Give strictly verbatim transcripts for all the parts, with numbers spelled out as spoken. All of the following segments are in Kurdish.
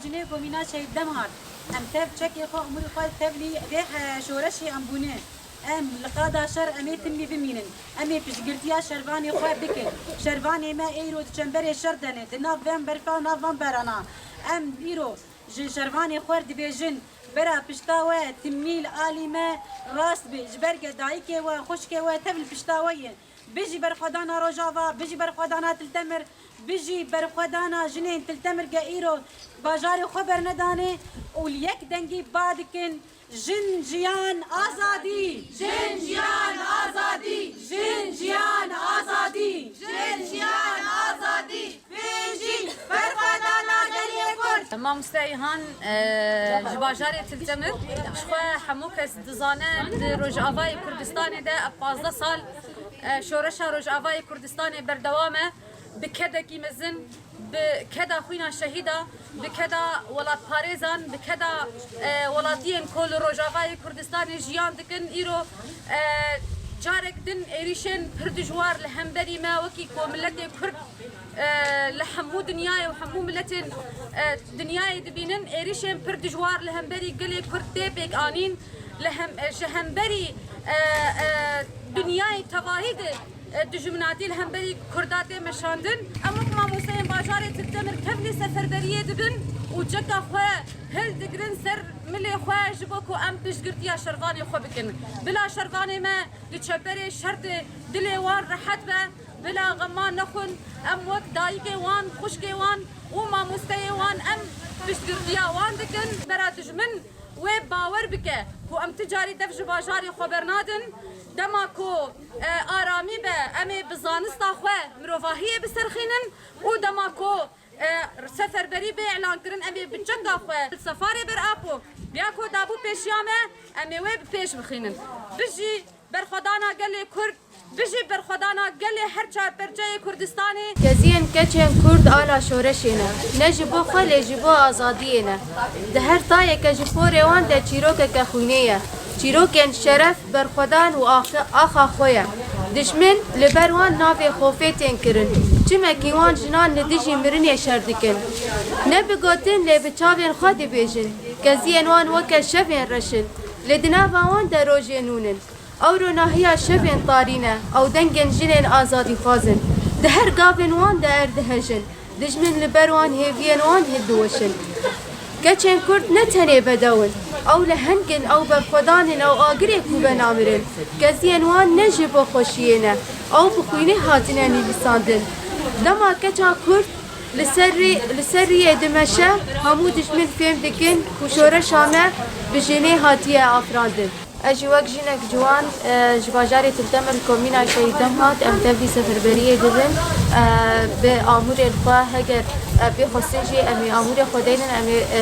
Jinê komîna Şehîd Demhat. Em tev çekê xwe, umurê xwe tevlî vê he-, şoreşê em bûne. Em li qada şer em ê timî bimînin. Em ê piştgirtiya şervanê xwe bikin. Şervanê me êro di çemberê şer de ne, di nav van berfa, nav van berana. Em îro ji şervanê xwe dibêjin, bera pişta we timî li alî me rast bê. Ji ber ge dayikê we, xwişkê we tev li pişta we ye. Bijî berxwedana Rojava, bijî berxwedana Til Temir, bijî berxwedana jinên Til Temir ge îro bajarê xwe bernedane û li yek dengî ba dikin, Jin, jiyan, azadî! Jin, jiyan, azadî! Jin, jiyan, azadî! Jin, jiyan, azadî! Bijî berxwedana gelê Kurd! Mamoste Îlhan, e, ji bajarê Til Temir, ji xwe hemû kes dizane, di Rojavayê Kurdistanê de ev pazdeh sal, e, şoreşa Rojavayê Kurdistanê berdewam e. Bi kedekî mezin, bi keda xwîna şehîda, bi keda welatparêzan, bi keda, e, welatiyên ku li Rojavayê Kurdistanê jiyan dikin, îro, e, carek din êrîşên pir dijwar li hemberî me wekî ku miletê Kurd, e, li hemû dinyayê û hemû miletên, e, dinyayê dibînin, êrîşên pir dijwar li hemberî gelê Kurd tê pêk anîn, li hem, e, ji hemberî, e, e, dinyayê tevahî de, e, dijminatî li hemberî Kurda tê meşandin. Em wek mamosteyên bajarê Til Temir kevnî seferberiyê dibin û çeka xwe hildigrin ser milê xwe ji bo ku em piştgirtiya şervanê xwe bikin. Bila şervanê me di çeperê şer de dilê wan rehet be, bila xema nexwin, em wek dayikê wan, xwişkê wan û mamosteyê wan em piştgirtiya wan dikin. Bera dijmin wê bawer bike ku em ti carî dev ji bajarê xwe bernadin. Dema ku, e, aramî be, em ê bi zanista xwe mirovahiyê biserxînin û dema ku, e, seferberî bê îlankirin, em ê bi çeka xwe li sefarê ber apo. Ya ku dabû pêşiya me, em ê wê bi pêş bixînin. Bijî berxwedana gelê Kurd, bijî berxwedana gelê her çar perçeyê Kurdistanê. Keziyên keçên Kurd ala şoreşê ne. Ne ji bo xwe lê ji bo azadiyê ne. Di her tayeke ji porê wan de çîrokeke xwînê ye. Çîrokên şeref, berxwedan û ax-, axa xwe ye. Dijmin li ber wan navê xofê tên kirin. Çimekî wan jinan li dijî mirinê şer dikin. Ne bi gotin lê bi çavên xwe dibêjin. Keziyên wan weke şevên reş in. Lê di nava wan de rojên nûn in. Ew ronahiya şevên tarî ne, ew dengên jinên azadîxwaz in. Di her gavên wan de erdihejin. Dijmin li ber wan hêviyên wan hildiweşin. Keçên Kurd ne tenê bedew in. Ew leheng in, ew berxwedan in, ew agirê ku venamirin. Keziyên wan ne ji bo xweşiyê ne. Ew bi xwînê hatine nivîsandin. Dema keça Kurd li ser rê, li ser riyê dimeşe, hemû dijmin fêm dikin ku şoreşa me bi jinê hatiye afirandin. Ez jî wek jinek ciwan, e, ji bajarê Til Temir, komîna Şehîd Demhat, em tevlî seferberiyê dibin. E, bi amûrên xwe, heger, e, pê xwestin jî em ê amûrê xwe deynin, em ê, e,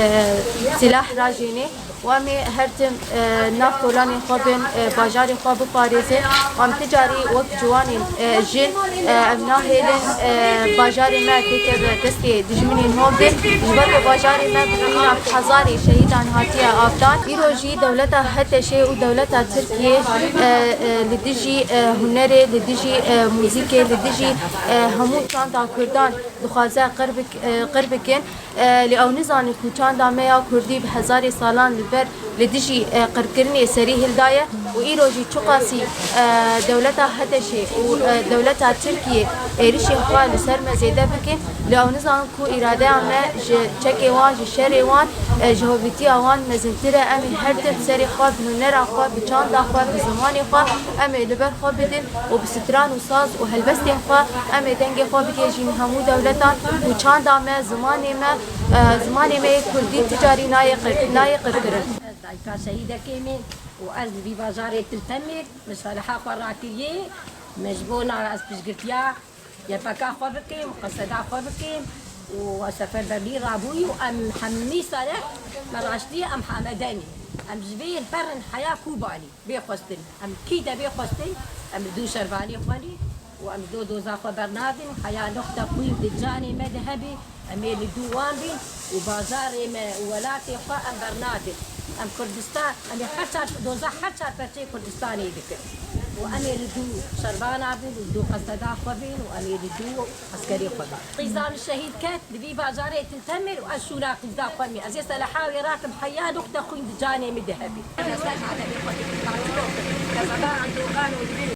sîlah rajênê û em ê her tim, e, nav kolanên xwe bin, e, bajarê xwe biparêzin. Em ti carî wek ciwanên, e, jin, e, em nahêlin, e, bajarê me têkeve destê dijminên hov bin. Ji ber ku bajarê me bi mîna hezarê şehîdan hatiye avdan. Îro jî dewleta HTŞ'ê û dewleta Tirkiyê, e, e, li dijî, e, hunerê, li dijî, e, muzîkê, li dijî, e, hemû çanda Kurdan dixwaze qir bik-, e, qir bikin. E, lê ew nizanin ku çanda me ya Kurdî bi hezarê salan li ber li dijî, e, qirkirinê serî hildaye û îro jî çiqasî, e, dewleta HTŞ'ê û, e, dewleta Tirkiyê êrişên xwe li ser me zêde bikin, lê ew nizanin ku îradeya me ji çekê wan, ji şerê wan, e, ji hovîtiya wan mezintir e. Em ê her tim serê xwe bi hunera xwe, bi çanda xwe, bi zimanê xwe em ê li ber xwe bidin û bi stran û saz û helbestên xwe em ê dengê xwe bigihêjîn hemû dewletan ku çanda me, zimanê me, e, zimanê me yê kurdî ti carî nayê qir-, nayê qirkirin. Ez dayika şehîdekê me û ez li vî bajarê Til Temir, min şereha xwe rakiriye, min ji bona ez piştgirtiya YPK xwe bikim, qeseda xwe bikim û seferberlî rabûyî û em hemî sare me raştî em hameden in. Em ji vê herin heya Kobanê bê xwestin. Em kî de bê xwestin, em li dû şervanê xwe ne û em ji do doza xwe bernadin û heya noxte xwîn di canê me de hebe, em ê li dû wan bin û bajarê me û welatê xwe em bernadin. Em Kurdistan, em ê her çar, doza her çar perçeyê Kurdistanê dikin. û em ê li dû şerbana bin û li dû qeseda xwe bin û em ê li dû eskerê xwe bin. Qîza min şehîd ket, li vî bajarê Til Temir û ez şûna qîza xwe min. Ez ê seleha wê rakim heya nuqte xwîn di canê min de hebî. Ez ser ademê xwe dikî, qezebaran dogan û li vî